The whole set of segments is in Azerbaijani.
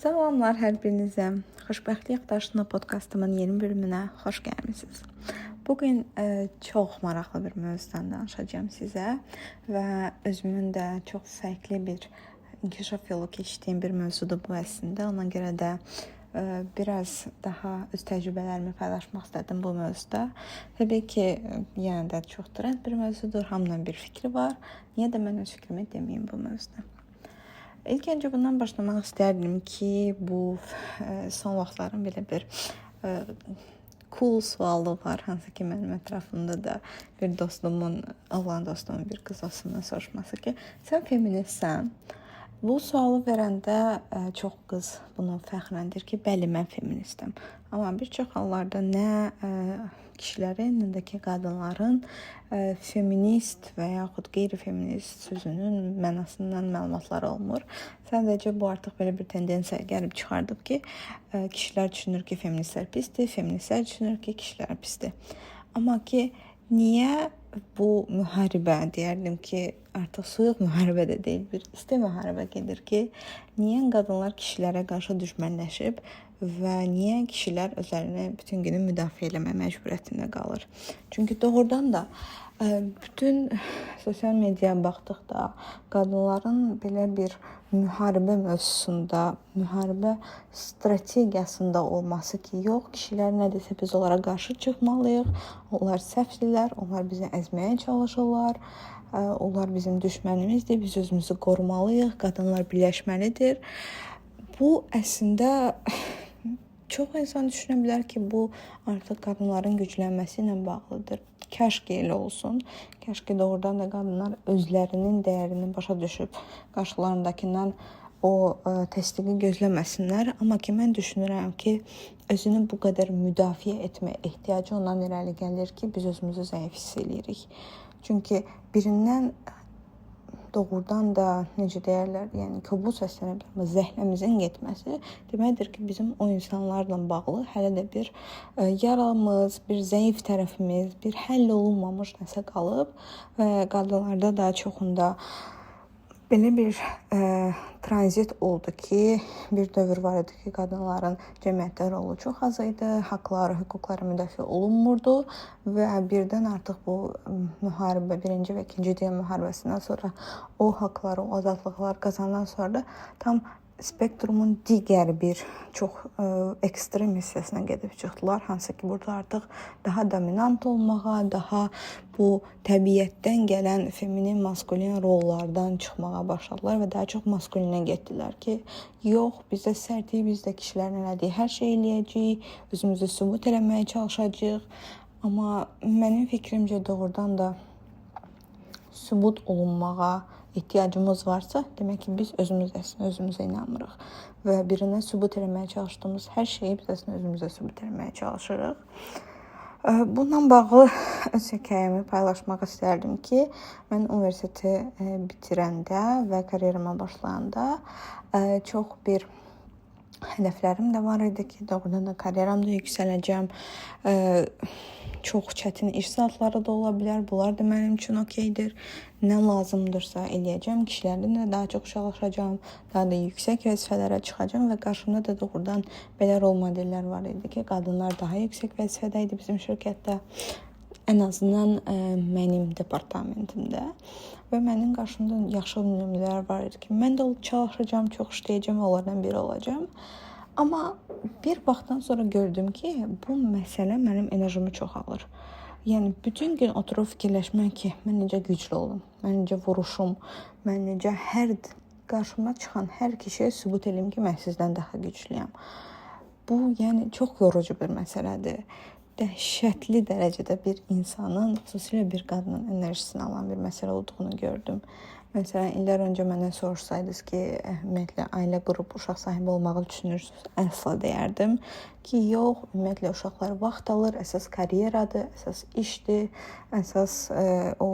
Salamlar hər birinizə. Xoşbəxtlik Axtarışında podkastımın yeni bölümünə xoş gəlmisiniz. Bu gün çox maraqlı bir mövzudan danışacağam sizə və özümün də çox fərqli bir inkişaf yolu keçdiyim bir mövzudur bu əslində. Ona görə də biraz daha öz təcrübələrimi paylaşmaq istədim bu mövzuda. Təbii ki, yenə də çox trend bir mövzudur. Hamının bir fikri var. Niyə də mən öz fikrimi deməyim bu mövzuda? İlk öncə bundan başlamaq istərdim ki, bu son vaxtların belə bir cool sualı var, hansı ki mənim ətrafımda da bir dostumun, oğlan dostumun bir qız dostundan soruşması ki, sən feministsən? Bu sualı verəndə çox qız bunu fəxrlə deyir ki, bəli, mən feministəm. Amma bir çox hallarda nə kişilərin, nə də ki qadınların feminist və yaxud qeyri-feminist sözünün mənasından məlumatları olmur. Sadəcə bu artıq belə bir tendensiya gəlib çıxardıb ki, kişilər düşünür ki, feministlər pisdir, feministlər düşünür ki, kişilər pisdir. Amma ki, niyə bu müharibə, deyərdim ki, artıq soyuq müharibə də deyil, bir isti müharibə gedir ki, niyə qadınlar kişilərə qarşı düşmənləşib və niyə kişilər özlərini bütün günü müdafiə eləmək məcburiyyətində qalır? Çünki doğrudan da bütün sosial mediaya baxdıqda qadınların belə bir müharibə mövzusunda, müharibə strategiyasında olması ki, yox, kişilər nə desə biz onlara qarşı çıxmalıyıq, onlar səhvdirlər, onlar bizi əzməyə çalışırlar, onlar bizim düşmənimizdir, biz özümüzü qorumalıyıq, qadınlar birləşməlidir. Bu əslində çox insan düşünə bilər ki, bu artıq qadınların güclənməsi ilə bağlıdır. Kaş ki elə olsun. Kaş ki doğrudan da qadınlar özlərinin dəyərini başa düşüb qarşılarındakından o təsdiqi gözləməsinlər. Amma ki mən düşünürəm ki, özünü bu qədər müdafiə etmə ehtiyacı ondan irəli gəlir ki, biz özümüzü zəif hiss eləyirik. Çünki birindən doğrudan da necə deyərlər, yəni kobud səslənə bilər, amma zəhləmizin getməsi deməkdir ki, bizim o insanlarla bağlı hələ də bir yaramız, bir zəif tərəfimiz, bir həll olunmamış nəsə qalıb və qadınlarda da çoxunda belə bir tranzit oldu ki, bir dövr var idi ki, qadınların cəmiyyətdə rolu çox az idi, haqları, hüquqları müdafiə olunmurdu və birdən artıq bu müharibə, Birinci və İkinci Dünya müharibəsindən sonra o haqları, o azadlıqlar qazandan sonra da tam spektrumun digər bir çox ekstrem hissəsinə gedib çıxdılar, hansı ki, burada artıq daha dominant olmağa, daha bu təbiətdən gələn feminin, maskulin rollardan çıxmağa başladılar və daha çox maskulinə getdilər ki, yox, biz də sərtik, biz də kişilərin elədiyi hər şeyi eləyəcəyik, özümüzü sübut eləməyə çalışacağıq. Amma mənim fikrimcə doğrudan da sübut olunmağa ehtiyacımız varsa, demək ki, biz özümüz əslində özümüzə inanmırıq və birinə sübut eləməyə çalışdığımız hər şeyi biz əslində özümüzə sübut eləməyə çalışırıq. Bununla bağlı öz hekayəmi paylaşmaq istərdim ki, mən universiteti bitirəndə və karyerama başlayanda çox bir hədəflərim də var idi ki, doğrudan da karyeramda yüksələcəm. Çox çətin iş saatları da ola bilər. Bunlar da mənim üçün okeydir. Nə lazımdırsa eləyəcəm. Kişilərdən də daha çox çalışacağam. Daha da yüksək vəzifələrə çıxacağam və qarşımda da doğrudan belə rol modellər var idi ki, qadınlar daha yüksək vəzifədə idi bizim şirkətdə. Ən azından mənim departamentimdə və mənim qarşımda yaxşı nümunələr var idi ki, mən də çalışacağam, çox işləyəcəm, onlardan biri olacağam. Amma bir vaxtdan sonra gördüm ki, bu məsələ mənim enerjimi çox alır. Yəni bütün gün oturub fikirləşmək ki, mən necə güclü olum, mən necə vuruşum, mən necə hər qarşıma çıxan hər kişiyə sübut eləyim ki, mən sizdən daha güclüyəm. Bu, yəni çox yorucu bir məsələdir. Dəhşətli dərəcədə bir insanın, xüsusilə bir qadının enerjisini alan bir məsələ olduğunu gördüm. Məsələn, illər öncə məndən soruşsaydınız ki, ümumiyyətlə ailə qurub uşaq sahibi olmağı düşünürsünüz, əsla deyərdim ki, yox, ümumiyyətlə uşaqlar vaxt alır, əsas karyeradır, əsas işdir, əsas o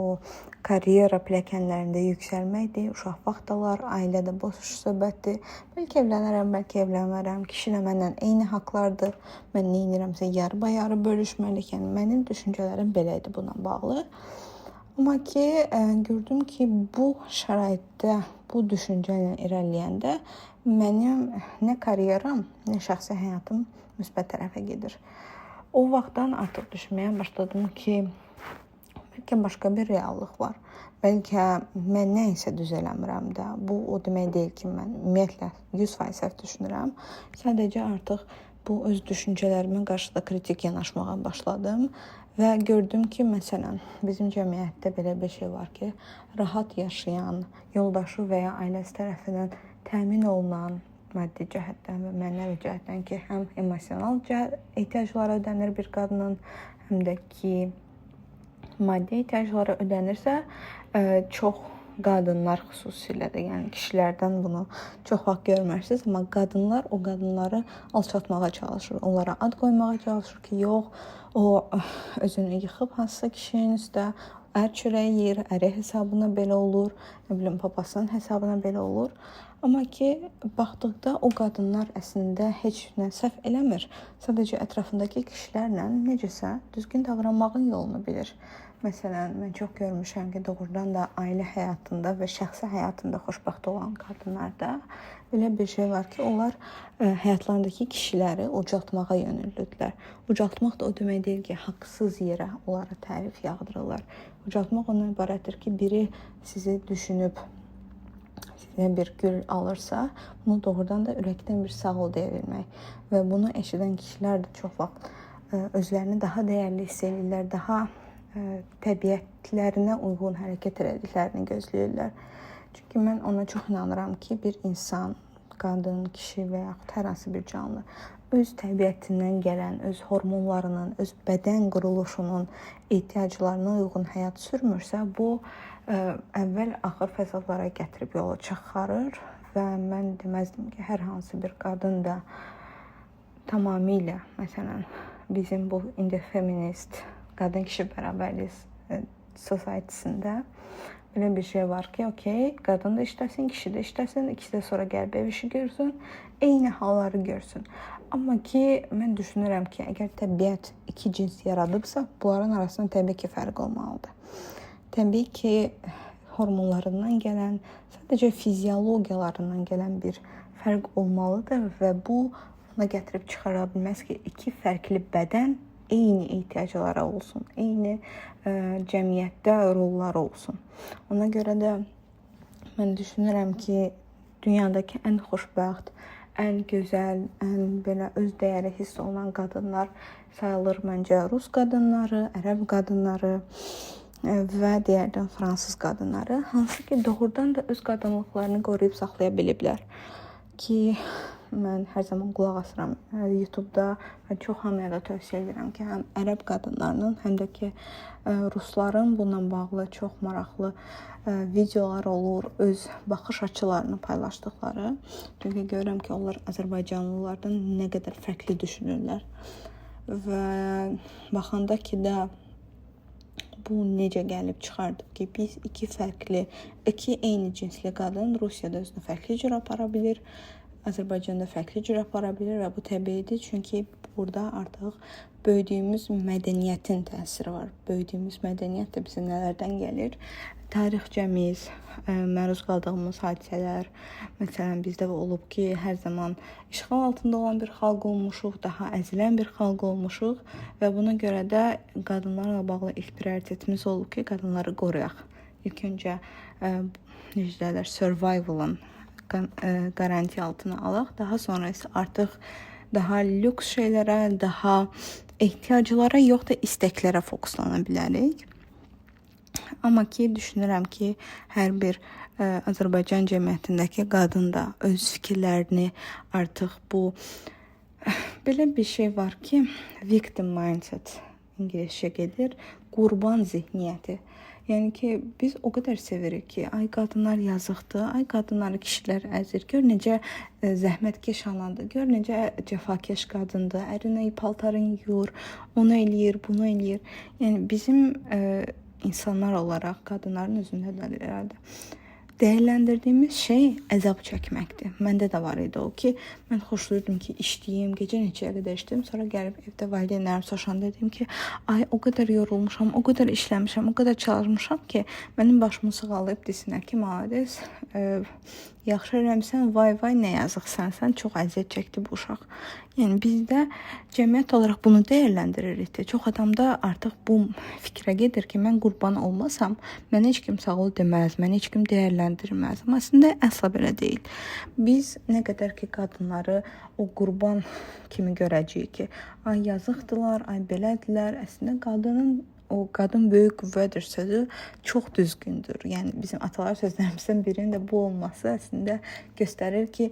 karyera pilləkənlərində yüksəlməkdir, uşaq vaxt alar, ailə də boş söhbətdir. Bəlkə evlənərəm, bəlkə evlənmərəm, kişi ilə mənlə eyni haqlardır, mən nə edirəmsə yarıbayarı bölüşməliyik. Yəni mənim düşüncələrim belə idi bununla bağlı. Amma ki, gördüm ki, bu şəraitdə, bu düşüncə ilə irəliləyəndə Mənim nə karyeram, nə şəxsi həyatım müsbət tərəfə gedir. O vaxtdan artıq düşünməyə başladım ki, bəlkə başqa bir reallıq var. Bəlkə mən nə isə düz eləmirəm də. Bu o demək deyil ki, mən ümumiyyətlə 100% səhv düşünürəm. Sadəcə artıq bu öz düşüncələrimə qarşı da kritik yanaşmağa başladım və gördüm ki, məsələn, bizim cəmiyyətdə belə bir şey var ki, rahat yaşayan, yoldaşı və ya ailəsi tərəfindən təmin olunan maddi cəhətdən və mənəvi cəhətdən ki, həm emosional ehtiyacları ödənir bir qadının, həm də ki maddi ehtiyacları ödənirsə, çox qadınlar xüsusilə də, yəni kişilərdən bunu çox vaxt görmərsiniz, amma qadınlar o qadınları alçaltmağa çalışır. Onlara ad qoymağa çalışır ki, yox, o özünü yıxıb hansısa kişinin üstə, ər çörəyi yeyir, əri hesabına belə olur, nə bilim papasının hesabına belə olur. Amma ki, baxdıqda o qadınlar əslində heç nə səhv eləmir. Sadəcə ətrafındakı kişilərlə necəsə düzgün davranmağın yolunu bilir. Məsələn, mən çox görmüşəm ki, doğrudan da ailə həyatında və şəxsi həyatında xoşbəxt olan qadınlarda belə bir şey var ki, onlar həyatlarındakı kişiləri ucaltmağa yönüllüdürlər. Ucaltmaq da o demək deyil ki, haqsız yerə onlara tərif yağdırırlar. Ucaltmaq ondan ibarətdir ki, biri sizi düşünüb sizə bir gül alırsa, bunu doğrudan da ürəkdən bir sağ ol deyə bilmək və bunu eşidən kişilər də çox vaxt özlərini daha dəyərli hiss edirlər, daha təbiətlərinə uyğun hərəkət elədiklərini gözləyirlər. Çünki mən ona çox inanıram ki, bir insan, qadın, kişi və yaxud hər hansı bir canlı öz təbiətindən gələn, öz hormonlarının, öz bədən quruluşunun ehtiyaclarına uyğun həyat sürmürsə, bu əvvəl axır fəsadlara gətirib yola çıxarır və mən deməzdim ki, hər hansı bir qadın da tamamilə, məsələn, bizim bu indi feminist qadın kişi bərabərliyi society-sində belə bir şey var ki, okey, qadın da işləsin, kişi də işləsin, ikisi də sonra gəlib ev işi görsün, eyni halları görsün. Amma ki, mən düşünürəm ki, əgər təbiət iki cins yaradıbsa, bunların arasında təbii ki, fərq olmalıdır. Təbii ki, hormonlarından gələn, sadəcə fiziologiyalarından gələn bir fərq olmalıdır və bu ona gətirib çıxara bilməz ki, iki fərqli bədən eyni ehtiyaclara olsun, eyni cəmiyyətdə rolları olsun. Ona görə də mən düşünürəm ki, dünyadakı ən xoşbəxt, ən gözəl, ən belə öz dəyəri hiss olunan qadınlar sayılır məncə rus qadınları, ərəb qadınları və digərdən fransız qadınları, hansı ki, doğrudan da öz qadınlıqlarını qoruyub saxlaya biliblər. Ki, mən hər zaman qulaq asıram YouTube-da və çox hamıya da tövsiyə edirəm ki, həm ərəb qadınlarının, həm də ki, rusların bununla bağlı çox maraqlı videolar olur, öz baxış açılarını paylaşdıqları. Çünki görürəm ki, onlar azərbaycanlılardan nə qədər fərqli düşünürlər. Və baxanda ki də bu necə gəlib çıxardı ki, biz iki fərqli, iki eyni cinsli qadın Rusiyada özünü fərqli cür apara bilir, Azərbaycanda fərqli cür apara bilir və bu təbiidir, çünki burada artıq böyüdüyümüz mədəniyyətin təsiri var. Böyüdüyümüz mədəniyyət də bizə nələrdən gəlir? Tarixcəmiz, məruz qaldığımız hadisələr, məsələn, bizdə olub ki, hər zaman işğal altında olan bir xalq olmuşuq, daha əzilən bir xalq olmuşuq və buna görə də qadınlarla bağlı ilk prioritetimiz olub ki, qadınları qoruyaq. İlk öncə necə deyirlər, survival-ın qarantiya altına alaq, daha sonra isə artıq daha lüks şeylərə, daha ehtiyaclara yox da istəklərə fokuslana bilərik. Amma ki, düşünürəm ki, hər bir Azərbaycan cəmiyyətindəki qadın da öz fikirlərini artıq bu belə bir şey var ki, victim mindset ingiliscə gedir, qurban zehniyyəti. Yəni ki, biz o qədər sevirik ki, ay qadınlar yazıqdır, ay qadınları kişilər əzir. Gör necə zəhmətkeş anadır, gör necə cəfakeş qadındır, ərinə paltarını yuyur, onu eləyir, bunu eləyir. Yəni bizim insanlar olaraq qadınların özündə də herhalde dəyərləndirdiyimiz şey əzab çəkməkdir. Məndə də var idi o ki, mən xoşlayırdım ki, işləyim, gecə neçəyə qədər işləyim, sonra gəlib evdə valideynlərim soruşanda dedim ki, ay o qədər yorulmuşam, o qədər işləmişəm, o qədər çalışmışam ki, mənim başımı sığallayıb desinlər ki, malades, Yaxşı eləmisən, vay vay nə yazıq sənsən, çox əziyyət çəkdi bu uşaq. Yəni bizdə cəmiyyət olaraq bunu dəyərləndiririk də. Çox adamda artıq bu fikrə gedir ki, mən qurban olmasam, mənə heç kim sağ ol deməz, məni heç kim dəyərləndirməz. Amma əslində əsla belə deyil. Biz nə qədər ki qadınları o qurban kimi görəcəyik ki, ay yazıqdılar, ay belədilər. Əslində qadının o qadın böyük qüvvədir sözü çox düzgündür. Yəni bizim atalar sözlərimizdən birinin də bu olması əslində göstərir ki,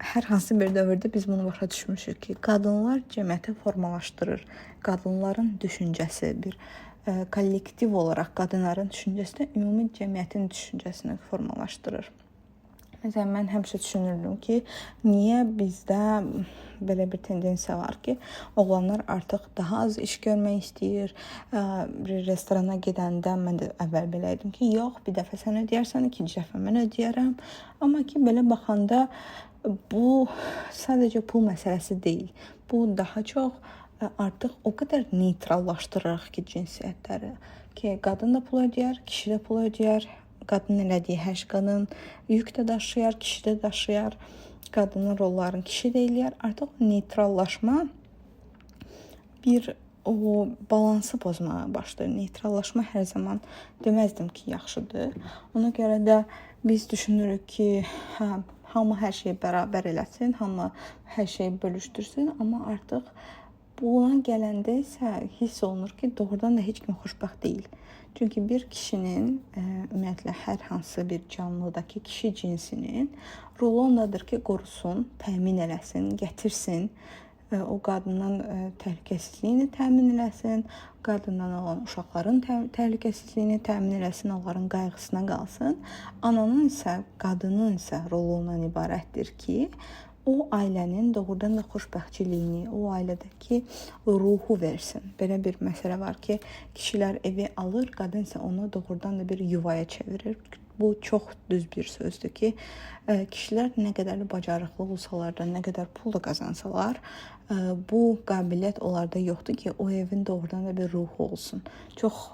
hər hansı bir dövrdə biz bunu başa düşmüşük ki, qadınlar cəmiyyəti formalaşdırır. Qadınların düşüncəsi bir kollektiv olaraq qadınların düşüncəsi də ümumi cəmiyyətin düşüncəsini formalaşdırır. Məsələn, mən həmişə düşünürdüm ki, niyə bizdə belə bir tendensiya var ki, oğlanlar artıq daha az iş görmək istəyir. Bir restorana gedəndə mən də əvvəl belə idim ki, yox, bir dəfə sən ödəyərsən, ikinci dəfə mən ödəyərəm. Amma ki, belə baxanda bu sadəcə pul məsələsi deyil. Bu daha çox artıq o qədər neytrallaşdırırıq ki, cinsiyyətləri ki, qadın da pul ödəyər, kişi də pul ödəyər. Qadın elədiyi hər şey, qadın yük də daşıyar, kişi də daşıyar. Qadının rollarını kişi də eləyər. Artıq neytrallaşma bir o balansı pozmağa başlayır. Neytrallaşma hər zaman deməzdim ki, yaxşıdır. Ona görə də biz düşünürük ki, hə, hamı hər şeyi bərabər eləsin, hamı hər şeyi bölüşdürsün, amma artıq buna gələndə isə hiss olunur ki, doğrudan da heç kim xoşbəxt deyil. Çünki bir kişinin, ümumiyyətlə hər hansı bir canlıdakı kişi cinsinin rolu ondadır ki, qorusun, təmin eləsin, gətirsin, o qadından təhlükəsizliyini təmin eləsin, qadından olan uşaqların təhlükəsizliyini təmin eləsin, onların qayğısına qalsın. Ananın isə, qadının isə rolu ondan ibarətdir ki, o ailənin doğrudan da xoşbəxtçiliyini, o ailədəki ruhu versin. Belə bir məsələ var ki, kişilər evi alır, qadın isə onu doğrudan da bir yuvaya çevirir. Bu çox düz bir sözdür ki, kişilər nə qədər bacarıqlı olsalar da, nə qədər pul da qazansalar, bu qabiliyyət onlarda yoxdur ki, o evin doğrudan da bir ruhu olsun. Çox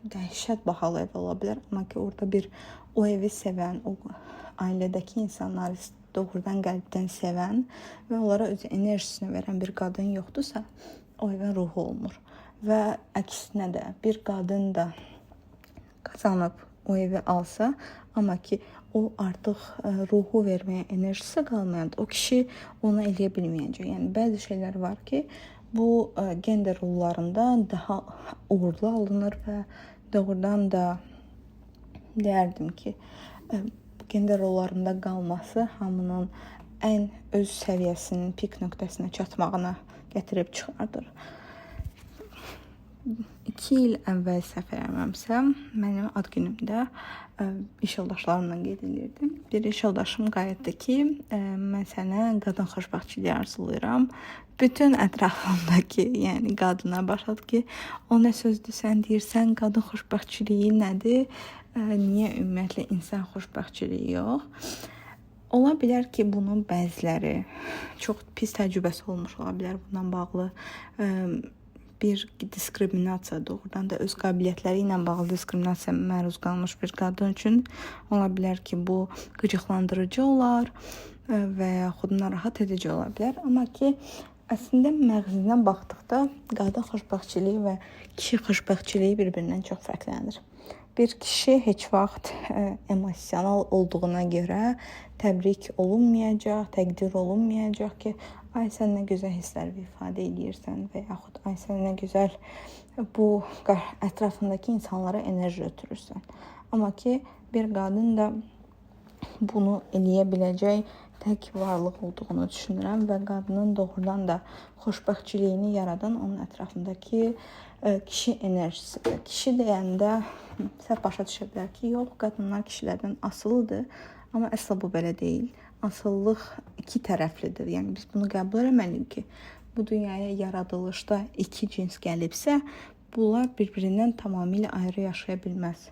dəhşət bahalı ev ola bilər, amma ki, orada bir o evi sevən, o ailədəki insanları doğrudan qəlbdən sevən və onlara öz enerjisini verən bir qadın yoxdursa, o evin ruhu olmur. Və əksinə də bir qadın da qazanıb o evi alsa, amma ki o artıq ruhu verməyə enerjisi qalmayanda o kişi onu eləyə bilməyəcək. Yəni bəzi şeylər var ki, bu gender rollarında daha uğurlu alınır və doğrudan da deyərdim ki, gender rollarında qalması hamının ən öz səviyyəsinin pik nöqtəsinə çatmağına gətirib çıxardır. 2 il əvvəl səhv eləmirəmsə, mənim ad günümdə iş yoldaşlarımla qeyd eləyirdim. Bir iş yoldaşım qayıtdı ki, mən sənə qadın xoşbəxtçiliyi arzulayıram. Bütün ətrafımdakı, yəni qadınlar başladı ki, o nə sözdür sən deyirsən, qadın xoşbəxtçiliyi nədir? Niyə ümumiyyətlə insan xoşbəxtçiliyi yox? Ola bilər ki, bunun bəziləri çox pis təcrübəsi olmuş ola bilər bundan bağlı. Bir diskriminasiya, doğrudan da öz qabiliyyətləri ilə bağlı diskriminasiyaya məruz qalmış bir qadın üçün ola bilər ki, bu qıcıqlandırıcı olar və yaxud narahat edici ola bilər. Amma ki, əslində məğzindən baxdıqda qadın xoşbəxtçiliyi və kişi xoşbəxtçiliyi bir-birindən çox fərqlənir. Bir kişi heç vaxt emosional olduğuna görə təbrik olunmayacaq, təqdir olunmayacaq ki, ay sən nə gözəl hissləri ifadə eləyirsən və yaxud ay sən nə gözəl bu ətrafındakı insanlara enerji ötürürsən. Amma ki, bir qadın da bunu eləyə biləcək tək varlıq olduğunu düşünürəm və qadının doğrudan da xoşbəxtçiliyini yaradan onun ətrafındakı kişi enerjisidir. Kişi deyəndə səhv başa düşə bilər ki, yox, qadınlar kişilərdən asılıdır. Amma əsla bu belə deyil. Asılılıq iki tərəflidir. Yəni biz bunu qəbul etməliyik ki, bu dünyaya yaradılışda iki cins gəlibsə, bunlar bir-birindən tamamilə ayrı yaşaya bilməz.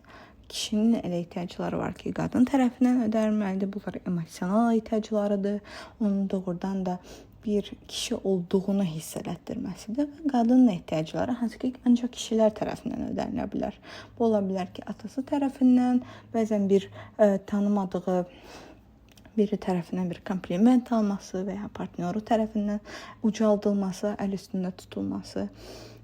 Kişinin elə ehtiyacları var ki, qadın tərəfindən ödənilməlidir. Bunlar emosional ehtiyaclarıdır. Onun doğrudan da bir kişi olduğunu hiss elətdirməsidir və qadının ehtiyacları hansı ki, ancaq kişilər tərəfindən ödənilə bilər. Bu ola bilər ki, atası tərəfindən, bəzən bir tanımadığı Biri tərəfindən bir kompliment alması və ya partnyoru tərəfindən ucaldılması, əl üstündə tutulması.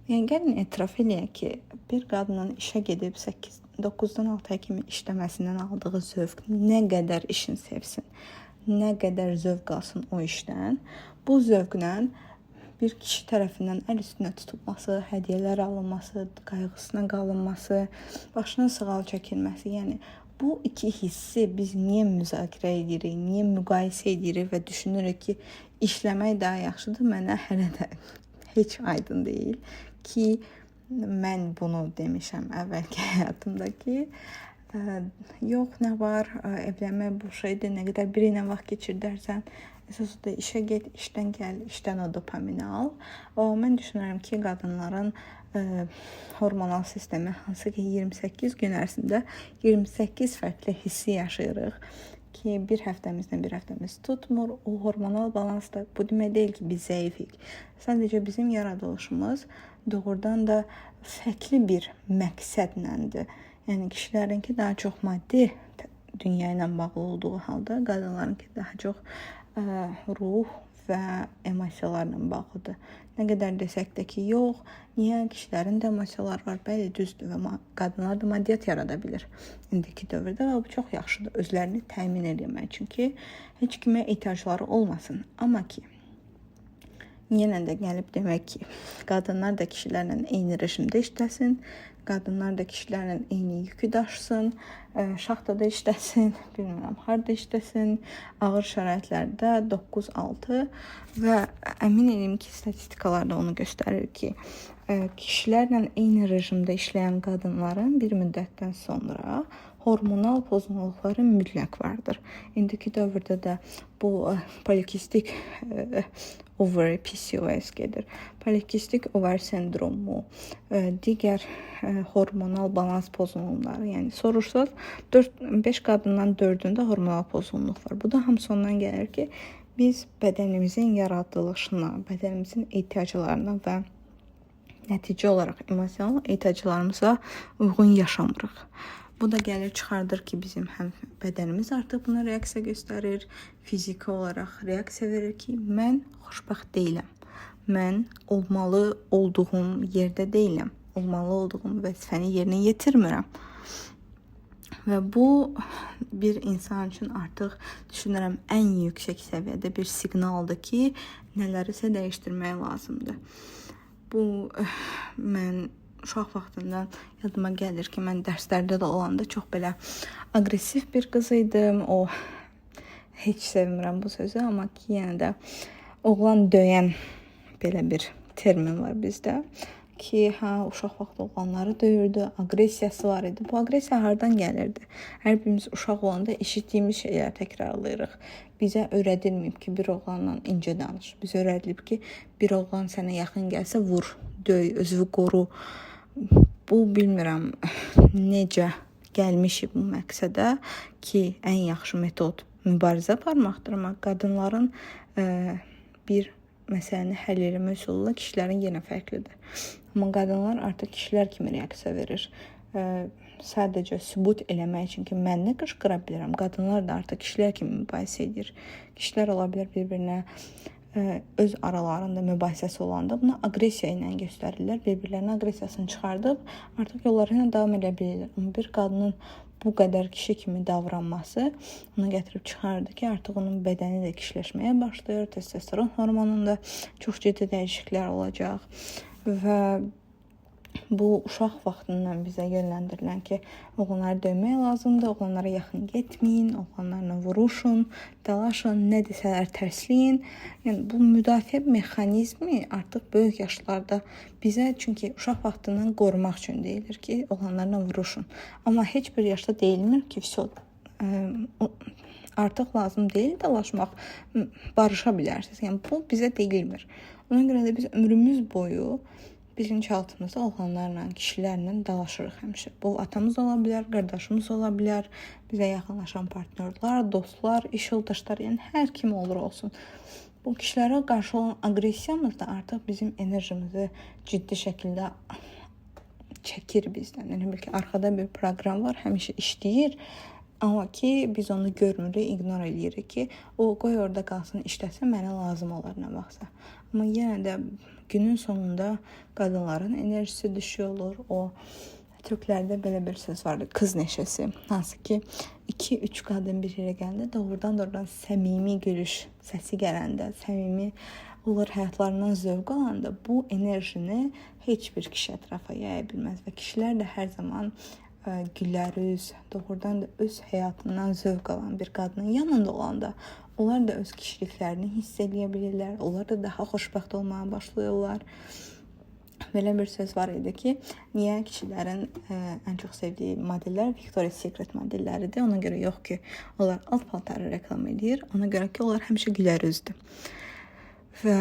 Yəni gəlin etiraf eləyək ki, bir qadının işə gedib 8 9-dan 6-ya kimi işləməsindən aldığı zövq nə qədər işin sevsin, nə qədər zövq alsın o işdən, bu zövqlə bir kişi tərəfindən əl üstünə tutulması, hədiyyələr alınması, qayğısına qalınması, başına sığal çəkilməsi, yəni bu iki hissi biz niyə müzakirə edirik, niyə müqayisə edirik və düşünürük ki, işləmək daha yaxşıdır, mənə hələ də heç aydın deyil ki, mən bunu demişəm əvvəlki həyatımda ki, yox, nə var, evlənmək boş şeydir, nə qədər biri ilə vaxt keçirdərsən, əsas da işə get, işdən gəl, işdən o dopamini al. O, mən düşünürəm ki, qadınların hormonal sistemi hansı ki 28 gün ərzində 28 fərqli hissi yaşayırıq ki, bir həftəmizdən bir həftəmiz tutmur. O hormonal balans da bu demək deyil ki, biz zəifik. Sadəcə bizim yaradılışımız doğrudan da fərqli bir məqsədləndir. Yəni kişilərinki daha çox maddi dünya ilə bağlı olduğu halda, qadınlarınki daha çox ruh və emosiyalarla bağlıdır. Nə qədər desək də ki, yox, niyə kişilərin də emosiyaları var? Bəli, düzdür və qadınlar da maddiyyat yarada bilir indiki dövrdə və bu çox yaxşıdır özlərini təmin eləmək üçün ki, heç kimə ehtiyacları olmasın. Amma ki, yenə də gəlib demək ki, qadınlar da kişilərlə eyni rejimdə işləsin, qadınlar da kişilərlə eyni yükü daşısın, şaxtada işləsin, bilmirəm harda işləsin, ağır şəraitlərdə 9-6 və əmin eləyim ki, statistikalar da onu göstərir ki, kişilərlə eyni rejimdə işləyən qadınların bir müddətdən sonra hormonal pozğunluqları mütləq vardır. İndiki dövrdə də bu polikistik ovary PCOS gedir. Polikistik ovar sendromu, digər hormonal balans pozğunluqları. Yəni soruşsaz 4-5 qadından 4-ündə hormonal pozğunluq var. Bu da hamısı ondan gəlir ki, biz bədənimizin yaradılışına, bədənimizin ehtiyaclarına və nəticə olaraq emosional ehtiyaclarımıza uyğun yaşamırıq. Bu da gəlir çıxardır ki, bizim həm bədənimiz artıq buna reaksiya göstərir, fiziki olaraq reaksiya verir ki, mən xoşbəxt deyiləm. Mən olmalı olduğum yerdə deyiləm. Olmalı olduğum vəzifəni yerinə yetirmirəm. Və bu bir insan üçün artıq düşünürəm ən yüksək səviyyədə bir siqnaldır ki, nələrisə dəyişdirmək lazımdır. Bu mən uşaq vaxtından yadıma gəlir ki, mən dərslərdə də olanda çox belə aqressiv bir qız idim. O heç sevmirəm bu sözü, amma ki, yenə də oğlan döyən belə bir termin var bizdə ki, hə, uşaq vaxtı oğlanları döyürdü, aqressiyası var idi. Bu aqressiya hardan gəlirdi? Hər birimiz uşaq olanda eşitdiyimiz şeyləri təkrarlayırıq. Bizə öyrədilməyib ki, bir oğlanla incə danış. Bizə öyrədilib ki, bir oğlan sənə yaxın gəlsə vur, döy, özünü qoru. Bu bilmirəm necə gəlmişik bu məqsədə ki, ən yaxşı metod mübarizə aparmaqdır, amma qadınların bir məsələni həll eləmə üsulu kişilərin yenə fərqlidir. Amma qadınlar artıq kişilər kimi reaksiya verir. Sadəcə sübut eləmək üçün ki, mən nə qışqıra bilirəm. Qadınlar da artıq kişilər kimi mübahisə edir. Kişilər ola bilər bir-birinə öz aralarında mübahisəsi olanda bunu aqressiya ilə göstərirlər. Bir-birlərinin aqressiyasını çıxardıb artıq yolları ilə davam edə bilirlər. Amma bir qadının bu qədər kişi kimi davranması ona gətirib çıxardı ki, artıq onun bədəni də kişiləşməyə başlayır, testosteron hormonunda çox ciddi dəyişikliklər olacaq və bu uşaq vaxtından bizə yönləndirilən ki, oğlanları döymək lazımdır, oğlanlara yaxın getməyin, oğlanlarla vuruşun, dalaşın, nə desələr tərsləyin. Yəni bu müdafiə mexanizmi artıq böyük yaşlarda bizə, çünki uşaq vaxtından qorumaq üçün deyilir ki, oğlanlarla vuruşun. Amma heç bir yaşda deyilmir ki, vəsə artıq lazım deyil dalaşmaq, barışa bilərsiniz. Yəni bu bizə deyilmir. Ona görə də biz ömrümüz boyu bilinçaltımızda oğlanlarla, kişilərlə dalaşırıq həmişə. Bu atamız ola bilər, qardaşımız ola bilər, bizə yaxınlaşan partnyorlar, dostlar, iş yoldaşları, yəni hər kim olur olsun. Bu kişilərə qarşı olan aqressiyamız da artıq bizim enerjimizi ciddi şəkildə çəkir bizdən. Yəni bil ki, arxada bir proqram var, həmişə işləyir. Amma ki biz onu görmürük, ignor eləyirik ki, o qoy orada qalsın, işləsin, mənə lazım olar nə vaxtsa. Amma yenə də günün sonunda qadınların enerjisi düşük olur. O türklərdə belə bir söz vardır, qız neşəsi. Hansı ki 2-3 qadın bir yerə gələndə doğrudan səmimi gülüş səsi gələndə, səmimi onlar həyatlarından zövq alanda bu enerjini heç bir kişi ətrafa yaya bilməz və kişilər də hər zaman gülərüz, doğrudan da öz həyatından zövq alan bir qadının yanında olanda onlar da öz kişiliklərini hiss eləyə bilirlər, onlar da daha xoşbəxt olmağa başlayırlar. Belə bir söz var idi ki, niyə kişilərin ən çox sevdiyi modellər Victoria's Secret modelləridir? Ona görə yox ki, onlar alt paltarı reklam edir, ona görə ki, onlar həmişə gülərüzdür. Və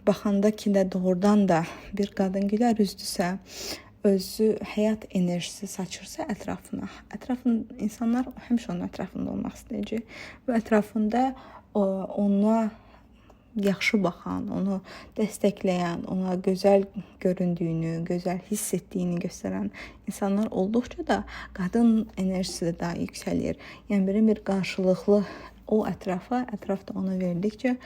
baxanda ki də doğrudan da bir qadın gülərüzdürsə, özü həyat enerjisi saçırsa ətrafına, ətrafın insanlar həmişə onun ətrafında olmaq istəyəcək və ətrafında ona yaxşı baxan, onu dəstəkləyən, ona gözəl göründüyünü, gözəl hiss etdiyini göstərən insanlar olduqca da qadın enerjisi də daha yüksəlir. Yəni bir qarşılıqlı o ətrafa, ətraf da ona verdikcə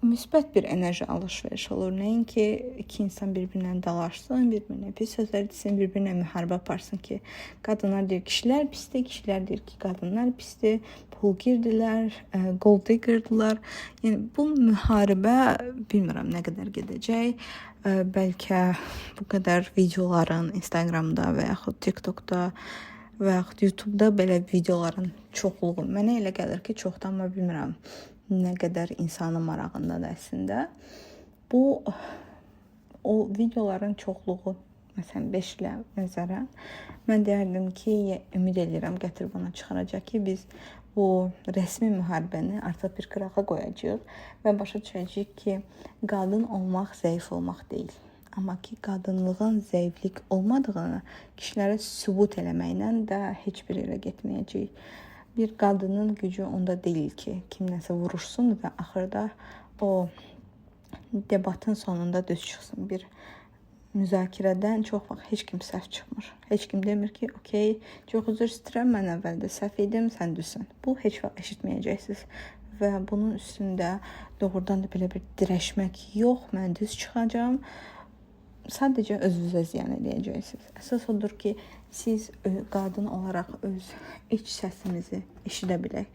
müsbət bir enerji alış-veriş olur. Nəinki iki insan bir-birinə dalaşsın, bir-birinə pis sözlər desin, bir-birinə müharibə aparsın ki, qadınlar deyir kişilər pisdir, kişilər deyir ki, qadınlar pisdir, pulgirdilər, gold diggerdılar. Yəni bu müharibə bilmirəm nə qədər gedəcək. Bəlkə bu qədər videoların Instagramda və yaxud TikTokda və yaxud YouTube'da belə videoların çoxluğu mənə elə gəlir ki, çoxdan, amma bilmirəm nə qədər insanın marağındadır əslində. Bu o videoların çoxluğu, məsələn 5 ilə nəzərən mən deyərdim ki, ümid eləyirəm gətirib ona çıxaracaq ki, biz bu rəsmi müharibəni artıq bir qırağa qoyacağıq və başa düşəcəyik ki, qadın olmaq zəif olmaq deyil. Amma ki, qadınlığın zəiflik olmadığını kişilərə sübut eləməklə də heç bir yerə getməyəcəyik. Bir qadının gücü onda deyil ki, kimləsə vuruşsun və axırda o debatın sonunda düz çıxsın. Bir müzakirədən çox vaxt heç kim səhv çıxmır. Heç kim demir ki, okey, çox üzr istəyirəm, mən əvvəldə səhv idim, sən düzsən. Bu heç vaxt eşitməyəcəksiniz və bunun üstündə doğrudan da belə bir dirəşmək yox, mən düz çıxacağam. Sadəcə özünüzə ziyan eləyəcəksiniz. Əsas odur ki, siz qadın olaraq öz iç səsimizi eşidə bilək.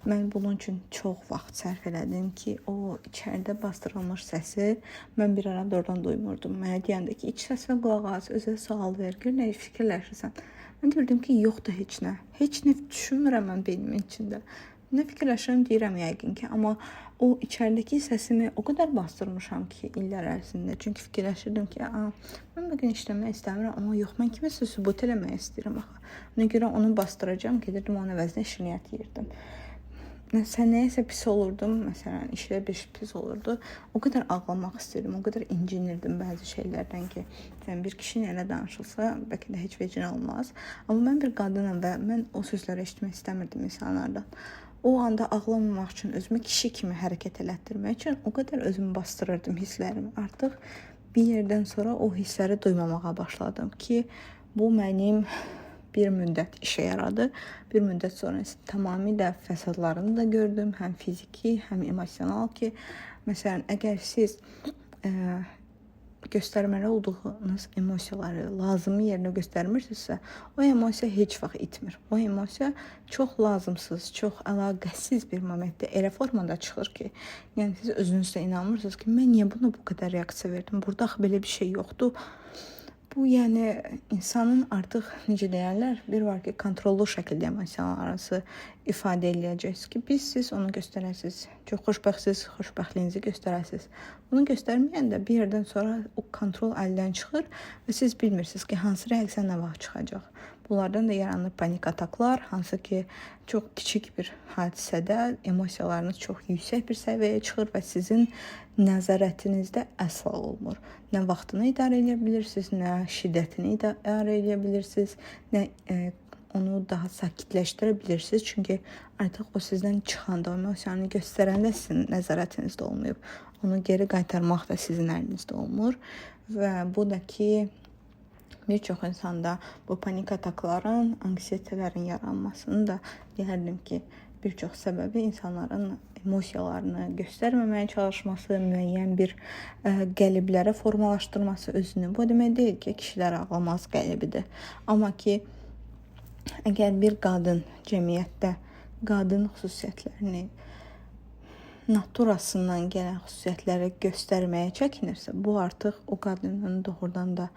Mən bunun üçün çox vaxt sərf elədim ki, o içəridə bastırılmış səsi mən bir ara doğrudan duymurdum. Mənə deyəndə ki, iç səsinə qulaq as, özə sual ver, gör nə fikirləşirsən. Mən deyirdim ki, yoxdur heç nə. Heç nə düşünmürəm mən beynimin içində. Nə fikirləşirəm deyirəm yəqin ki, amma o içəridəki səsimi o qədər bastırmışam ki, illər ərzində. Çünki fikirləşirdim ki, mən bu gün işləmək istəmirəm, amma yox, mən kiməsə sübut eləmək istəyirəm axı. Ona görə onu bastıracağam, gedirdim onun əvəzinə şirniyyat yeyirdim. Sən nəyəsə pis olurdum, məsələn, işdə bir pis olurdu. O qədər ağlamaq istəyirdim, o qədər incinirdim bəzi şeylərdən ki, sən bir kişi ilə danışılsa, bəlkə də heç vecinə olmaz. Amma mən bir qadınam və mən o sözləri eşitmək istəmirdim insanlardan. O anda ağlamamaq üçün, özümü kişi kimi hərəkət elətdirmək üçün o qədər özümü bastırırdım hisslərimi. Artıq bir yerdən sonra o hissləri duymamağa başladım ki, bu mənim bir müddət işə yaradı. Bir müddət sonra isə tamamilə fəsadlarını da gördüm, həm fiziki, həm emosional ki, məsələn, əgər siz göstərməli olduğunuz emosiyaları lazımi yerinə göstərmirsinizsə, o emosiya heç vaxt itmir. O emosiya çox lazımsız, çox əlaqəsiz bir momentdə elə formada çıxır ki, yəni siz özünüzə inanmırsınız ki, mən niyə buna bu qədər reaksiya verdim? Burada axı belə bir şey yoxdur. Bu, yəni insanın artıq necə deyərlər, bir var ki, kontrollu şəkildə emosiyalarınızı ifadə eləyəcəksiniz ki, siz onu göstərəsiniz. Çox xoşbəxtsiz, xoşbəxtliyinizi göstərəsiniz. Bunu göstərməyəndə bir yerdən sonra o kontrol əldən çıxır və siz bilmirsiniz ki, hansı reaksiya nə vaxt çıxacaq. Bunlardan da yaranır panik ataklar, hansı ki, çox kiçik bir hadisədə emosiyalarınız çox yüksək bir səviyyəyə çıxır və sizin nəzarətinizdə əsla olmur. Nə vaxtını idarə edə bilirsiniz, nə şiddətini idarə edə bilirsiniz, nə onu daha sakitləşdirə bilirsiniz. Çünki artıq o sizdən çıxanda, o emosiyanı göstərəndə sizin nəzarətinizdə olmayıb. Onu geri qaytarmaq da sizin əlinizdə olmur və bu da ki, Bir çox insanda bu panik atakların, anksiyetələrin yaranmasının da deyərdim ki, bir çox səbəbi insanların emosiyalarını göstərməməyə çalışması, müəyyən bir qəliblərə formalaşdırması özünü. Bu demək deyil ki, kişilər ağlamaz qəlibidir. Amma ki, əgər bir qadın cəmiyyətdə qadın xüsusiyyətlərini, naturasından gələn xüsusiyyətləri göstərməyə çəkinirsə, bu artıq o qadının doğrudan da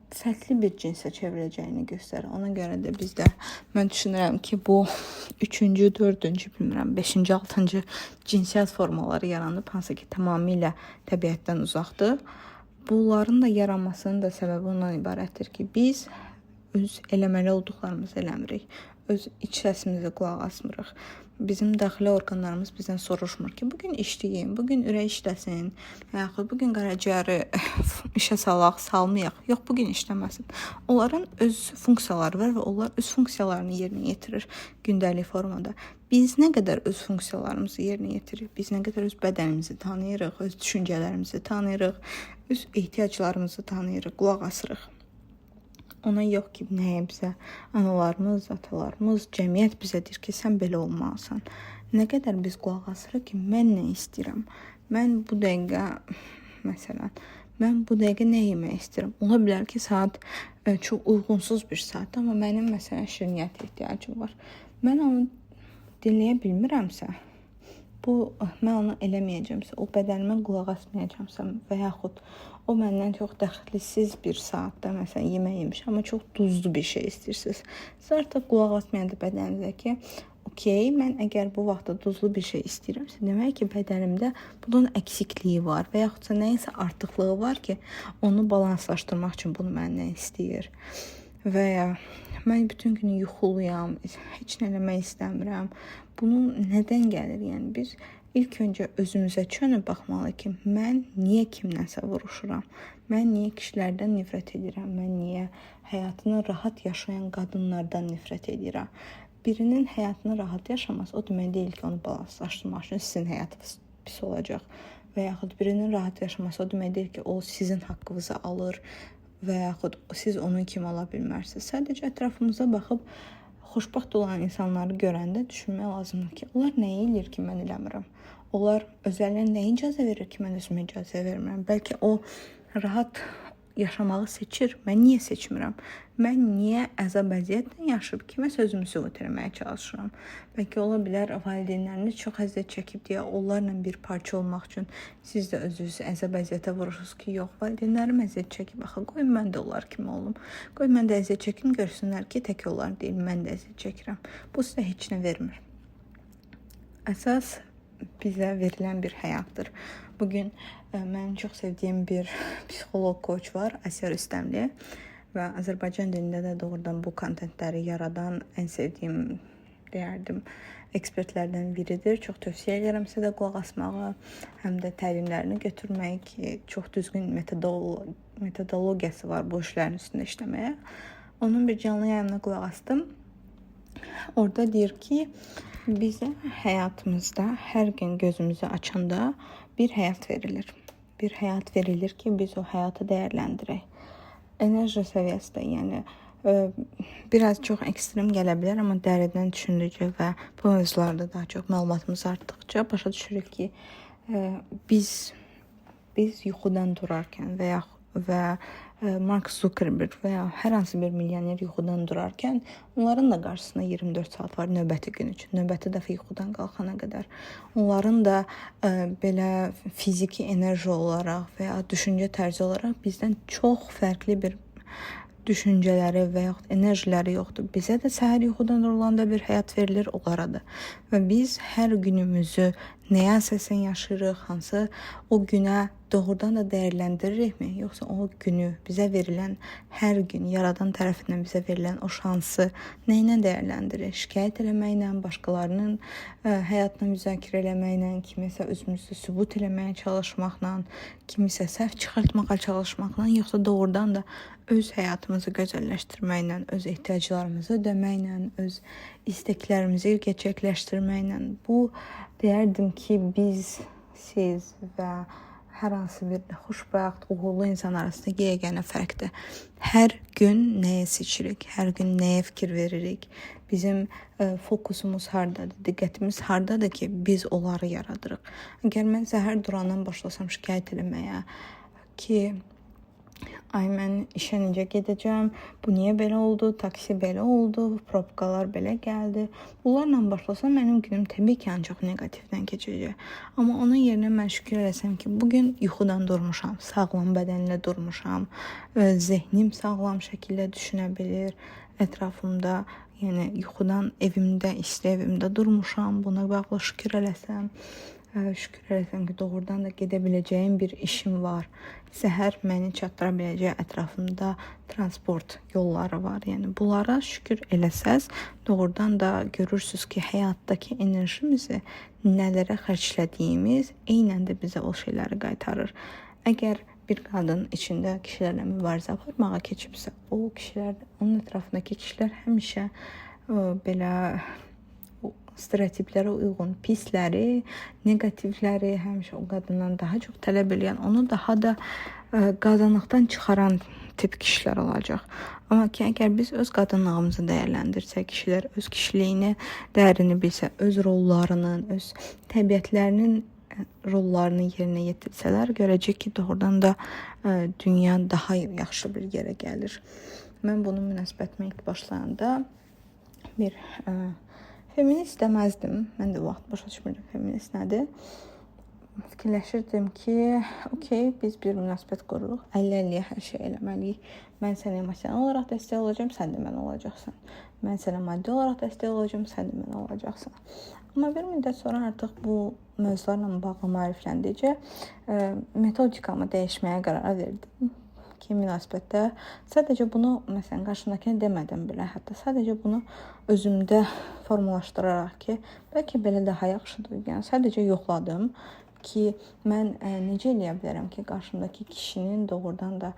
fərqli bir cinsə çevriləcəyini göstərir. Ona görə də bizdə mən düşünürəm ki, bu 3-cü, 4-cü, bilmirəm, 5-ci, 6-cı cinsiyyət formaları yaranıb, hansı ki, tamamilə təbiətdən uzaqdır. Bunların da yaranmasının da səbəbi ondan ibarətdir ki, biz öz eləməli olduqlarımızı eləmirik. Öz iç səsimizə qulaq asmırıq. Bizim daxili orqanlarımız bizdən soruşmur ki, bu gün işləyim, bu gün ürək işləsin, və yaxud bu gün qaraciyəri işə salaq, salmayaq. Yox, bu gün işləməsin. Onların öz funksiyaları var və onlar öz funksiyalarını yerinə yetirir gündəlik formada. Biz nə qədər öz funksiyalarımızı yerinə yetiririk, biz nə qədər öz bədənimizi tanıyırıq, öz düşüncələrimizi tanıyırıq, öz ehtiyaclarımızı tanıyırıq, qulaq asırıq. Ona yox ki, nəyə bizə analarımız, atalarımız, cəmiyyət bizə deyir ki, sən belə olmalısan. Nə qədər biz qulaq asırıq ki, mən nə istəyirəm? Mən bu dəqiqə məsələn, mən bu dəqiqə nə yemək istəyirəm? Ola bilər ki, saat çox uyğunsuz bir saatdır, amma mənim məsələn şirniyyata ehtiyacım var. Mən onu dinləyə bilmirəmsə, bu mən onu eləməyəcəmsə, o bədənimə qulaq asmayacaqsa və yaxud o məndən çox dəxlisiz bir saatda məsələn yemək yemiş, amma çox duzlu bir şey istəyirsiniz. Siz artıq qulaq asmayanda bədəninizə ki, okey, mən əgər bu vaxtda duzlu bir şey istəyirəmsə, demək ki, bədənimdə bunun əksikliyi var və yaxudsa nəyinsə artıqlığı var ki, onu balanslaşdırmaq üçün bunu məndən istəyir. Və ya mən bütün günü yuxuluyam, heç nə eləmək istəmirəm. Bunun nədən gəlir? Yəni biz ilk öncə özümüzə çönüb baxmalıyıq ki, mən niyə kimdənsə vuruşuram? Mən niyə kişilərdən nifrət edirəm? Mən niyə həyatını rahat yaşayan qadınlardan nifrət edirəm? Birinin həyatını rahat yaşaması o demək deyil ki, onu balanslaşdırmaq üçün sizin həyatınız pis olacaq. Və yaxud birinin rahat yaşaması o demək deyil ki, o sizin haqqınızı alır və yaxud siz onun kimi ola bilmərsiniz. Sadəcə ətrafımıza baxıb xoşbəxt olan insanları görəndə düşünmək lazımdır ki, onlar nə eləyir ki, mən eləmirəm? Onlar özlərinə nə icazə verir ki, mən özümə icazə vermirəm? Bəlkə o rahat yaşamağı seçir. Mən niyə seçmirəm? Mən niyə əzab əziyyətlə yaşayıb kiməsə özümü sübut eləməyə çalışıram? Bəlkə ola bilər valideynləriniz çox əziyyət çəkib deyə onlarla bir parça olmaq üçün siz də özünüzü əzab əziyyətə vurursunuz ki, yox, valideynlərim əziyyət çəkib, axı qoy mən də onlar kimi olum. Qoy mən də əziyyət çəkim, görsünlər ki, tək onlar deyil, mən də əziyyət çəkirəm. Bu sizə heç nə vermir. Əsas bizə verilən bir həyatdır. Bugün mənim çox sevdiyim bir psixoloq koç var, Asiya Rüstəmli və Azərbaycan dilində də doğrudan bu kontentləri yaradan ən sevdiyim deyərdim ekspertlərdən biridir. Çox tövsiyə edirəm sizə də qulaq asmağı, həm də təlimlərini götürməyi ki, çox düzgün metodologiyası var bu işlərin üstündə işləməyə. Onun bir canlı yayımına qulaq asdım. Orada deyir ki, bizə həyatımızda hər gün gözümüzü açanda bir həyat verilir. Bir həyat verilir ki, biz o həyatı dəyərləndirək. Enerji səviyyəsi də, yəni biraz çox ekstrem gələ bilər, amma dərindən düşündükcə və bu mövzularda daha çox məlumatımız artdıqca başa düşürük ki, biz yuxudan durarkən və ya Mark Zuckerberg və ya hər hansı bir milyoner yuxudan durarkən onların da qarşısında 24 saat var növbəti gün üçün, növbəti dəfə yuxudan qalxana qədər. Onların da belə fiziki enerji olaraq və ya düşüncə tərzi olaraq bizdən çox fərqli bir düşüncələri və yaxud enerjiləri yoxdur. Bizə də səhər yuxudan durulanda bir həyat verilir, onlara da. Və biz hər günümüzü nəyə əsasən yaşayırıq, hansı o günə doğrudan da dəyərləndiririkmi, yoxsa o günü bizə verilən hər gün yaradan tərəfindən bizə verilən o şansı nə ilə dəyərləndiririk? Şikayət eləməklə, başqalarının həyatını müzakirə eləməklə, kimisə özümüzü sübut eləməyə çalışmaqla, kimisə səhv çıxartmağa çalışmaqla, yoxsa doğrudan da öz həyatımızı gözəlləşdirməklə, öz ehtiyaclarımızı ödəməklə, öz istəklərimizi gerçəkləşdirməklə. Bu deyərdim ki, biz, siz və hər hansı bir xoşbəxt, uğurlu insan arasında yeganə fərqdir. Hər gün nəyə seçirik, hər gün nəyə fikir veririk, bizim fokusumuz hardadır, diqqətimiz hardadır ki, biz onları yaradırıq. Əgər mən səhər durandan başlasam şikayət eləməyə ki, ay mən işə necə gedəcəm, bu niyə belə oldu, taksi belə oldu, probkalar belə gəldi. Bunlarla başlasam mənim günüm təbii ki, ancaq neqativdən keçəcək. Amma onun yerinə mən şükür eləsəm ki, bu gün yuxudan durmuşam, sağlam bədənlə durmuşam, zehnim sağlam şəkildə düşünə bilir, ətrafımda, yəni yuxudan evimdə, isti evimdə durmuşam, buna bağlı şükür eləsəm, şükür eləsəm ki, doğrudan da gedə biləcəyim bir işim var. Səhər məni çatdıra biləcək ətrafımda transport yolları var. Yəni bunlara şükür eləsəz, doğrudan da görürsüz ki, həyatdakı enerjimizi nələrə xərclədiyimiz eynən də bizə o şeyləri qaytarır. Əgər bir qadın içində kişilərlə mübarizə aparmağa keçibsə, o kişilər, onun ətrafındakı kişilər həmişə belə stereotiplərə uyğun pisləri, neqativləri həmişə o qadından daha çox tələb eləyən, onu daha da qadınlıqdan çıxaran tip kişilər olacaq. Amma ki, əgər biz öz qadınlığımızı dəyərləndirsək, kişilər öz kişiliyini, dəyərini bilsə, öz rollarının, öz təbiətlərinin rollarını yerinə yetirsələr, görəcək ki, doğrudan da dünya daha yaxşı bir yerə gəlir. Mən bunun münasibətimə ilk başlayanda bir feminist deməzdim. Mən də o vaxt başa düşmürdüm feminist nədir. Fikirləşirdim ki, okey, biz bir münasibət qururuq, 50-50-yə hər şey eləməliyik. Mən sənə emosional olaraq dəstək olacağam, sən də mənə olacaqsan. Mən sənə maddi olaraq dəstək olacağam, sən də mənə olacaqsan. Amma bir müddət sonra artıq bu mövzularla bağlı maarifləndikcə metodikamı dəyişməyə qərar verdim ki, münasibətdə sadəcə bunu məsələn qarşımdakına demədən belə, hətta sadəcə bunu özümdə formalaşdıraraq ki, bəlkə belə daha yaxşıdır. Yəni sadəcə yoxladım ki, mən necə eləyə bilərəm ki, qarşımdakı kişinin doğrudan da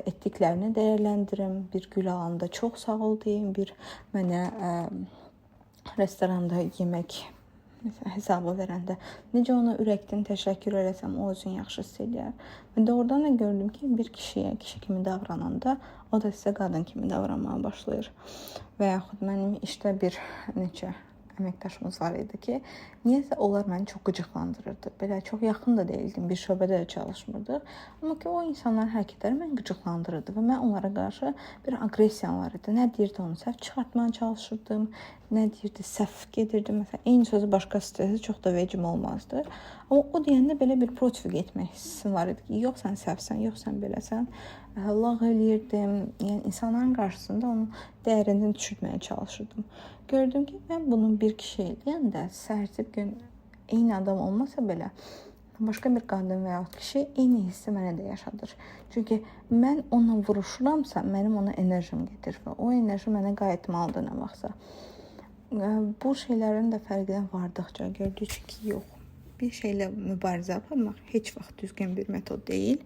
etdiklərini dəyərləndirim, bir gül alanda çox sağ ol deyim, bir mənə restoranda yemək məsələn hesabı verəndə necə ona ürəkdən təşəkkür eləsəm, o özünü yaxşı hiss eləyər. Və doğrudan da gördüm ki, bir kişiyə kişi kimi davrananda o da sizə qadın kimi davranmağa başlayır. Və yaxud mənim işdə bir neçə əməkdaşımız var idi ki, niyəsə onlar məni çox qıcıqlandırırdı. Belə çox yaxın da deyildim, bir şöbədə də çalışmırdıq. Amma ki, o insanların hərəkətləri məni qıcıqlandırırdı və mən onlara qarşı bir aqressiyam var idi. Nə deyirdi onu səhv çıxartmağa çalışırdım, nə deyirdi səhv gedirdim. Məsələn, eyni sözü başqası desə çox da vecim olmazdı. Amma o deyəndə belə bir protiv getmək hissim var idi ki, yox sən səhvsən, yox sən beləsən. Lağ eləyirdim. Yəni insanların qarşısında onun dəyərini düşürtməyə çalışırdım. Gördüm ki, mən bunu bir kişi eləyəndə səhərsi gün eyni adam olmasa belə başqa bir qadın və yaxud kişi eyni hissi mənə də yaşadır. Çünki mən onunla vuruşuramsa, mənim ona enerjim gedir və o enerji mənə qayıtmalıdır nə vaxtsa. Bu şeylərin də fərqinə vardıqca gördük ki, yox, bir şeylə mübarizə aparmaq heç vaxt düzgün bir metod deyil.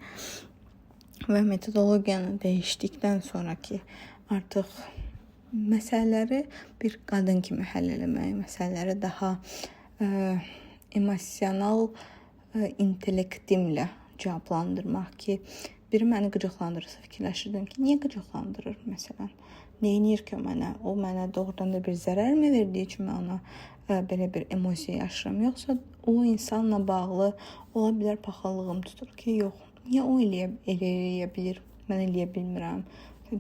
Və metodologiyanı dəyişdikdən sonraki artıq məsələləri bir qadın kimi həll eləmək, məsələləri daha emosional intellektimlə cavablandırmaq ki, biri məni qıcıqlandırırsa fikirləşirdim ki, niyə qıcıqlandırır məsələn? Nə edir ki o mənə? O mənə doğrudan da bir zərərmi verdiyi üçün mən ona belə bir emosiya yaşayıram? Yoxsa o insanla bağlı ola bilər paxıllığım tutur ki, yox, niyə o eləyə bilir, mən eləyə bilmirəm?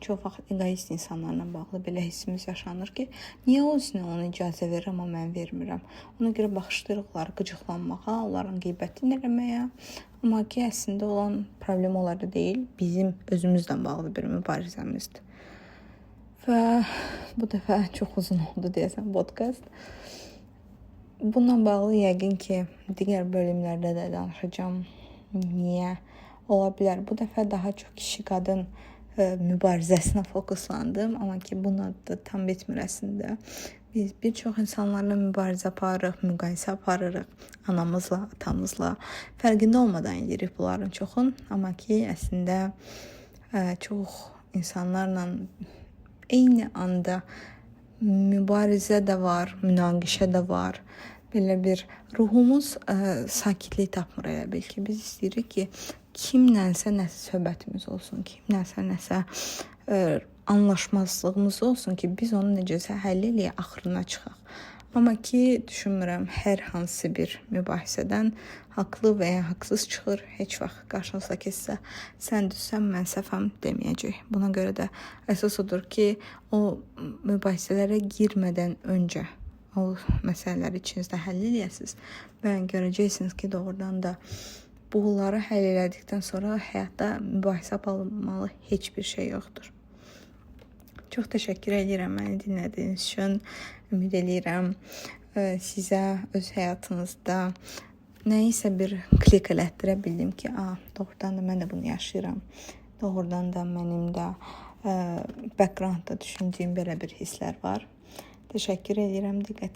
Çox vaxt egoist insanlarla bağlı belə hissimiz yaşanır ki, niyə o özünə ona icazə verir, amma mən vermirəm. Ona görə başlayırıq onları qıcıqlanmağa, onların qeybətini eləməyə. Amma ki, əslində olan problem onlarda deyil, bizim özümüzlə bağlı bir mübarizəmizdir. Və bu dəfə çox uzun oldu deyəsən podkast. Bununla bağlı yəqin ki, digər bölümlərdə də danışacağam. Niyə ola bilər? Bu dəfə daha çox kişi-qadın mübarizəsinə fokuslandım, amma ki, buna da tam bitmir əslində. Biz bir çox insanlarla mübarizə aparırıq, müqayisə aparırıq, anamızla, atamızla, fərqində olmadan edirik bunların çoxun, amma ki, əslində çox insanlarla eyni anda mübarizə də var, münaqişə də var. Belə bir ruhumuz sakitlik tapmır elə bil ki, biz istəyirik ki, kimlənsə nəsə söhbətimiz olsun, kimlənsə nəsə anlaşmazlığımız olsun ki, biz onu necəsə həll eləyək, axırına çıxaq. Amma ki, düşünmürəm hər hansı bir mübahisədən haqlı və ya haqsız çıxır. Heç vaxt qarşınızdakı sizə sən düzsən, mən səhvəm deməyəcək. Buna görə də əsas odur ki, o mübahisələrə girmədən öncə o məsələləri içinizdə həll eləyəsiniz və görəcəksiniz ki, doğrudan da bunları həll elədikdən sonra həyatda mübahisə aparmalı heç bir şey yoxdur. Çox təşəkkür edirəm məni dinlədiyiniz üçün. Ümid eləyirəm sizə öz həyatınızda nəyisə bir klik elətdirə bildim ki, doğrudan da mən də bunu yaşayıram. Doğrudan da mənim də backgroundda düşündüyüm belə bir hisslər var. Təşəkkür edirəm diqqətinizə.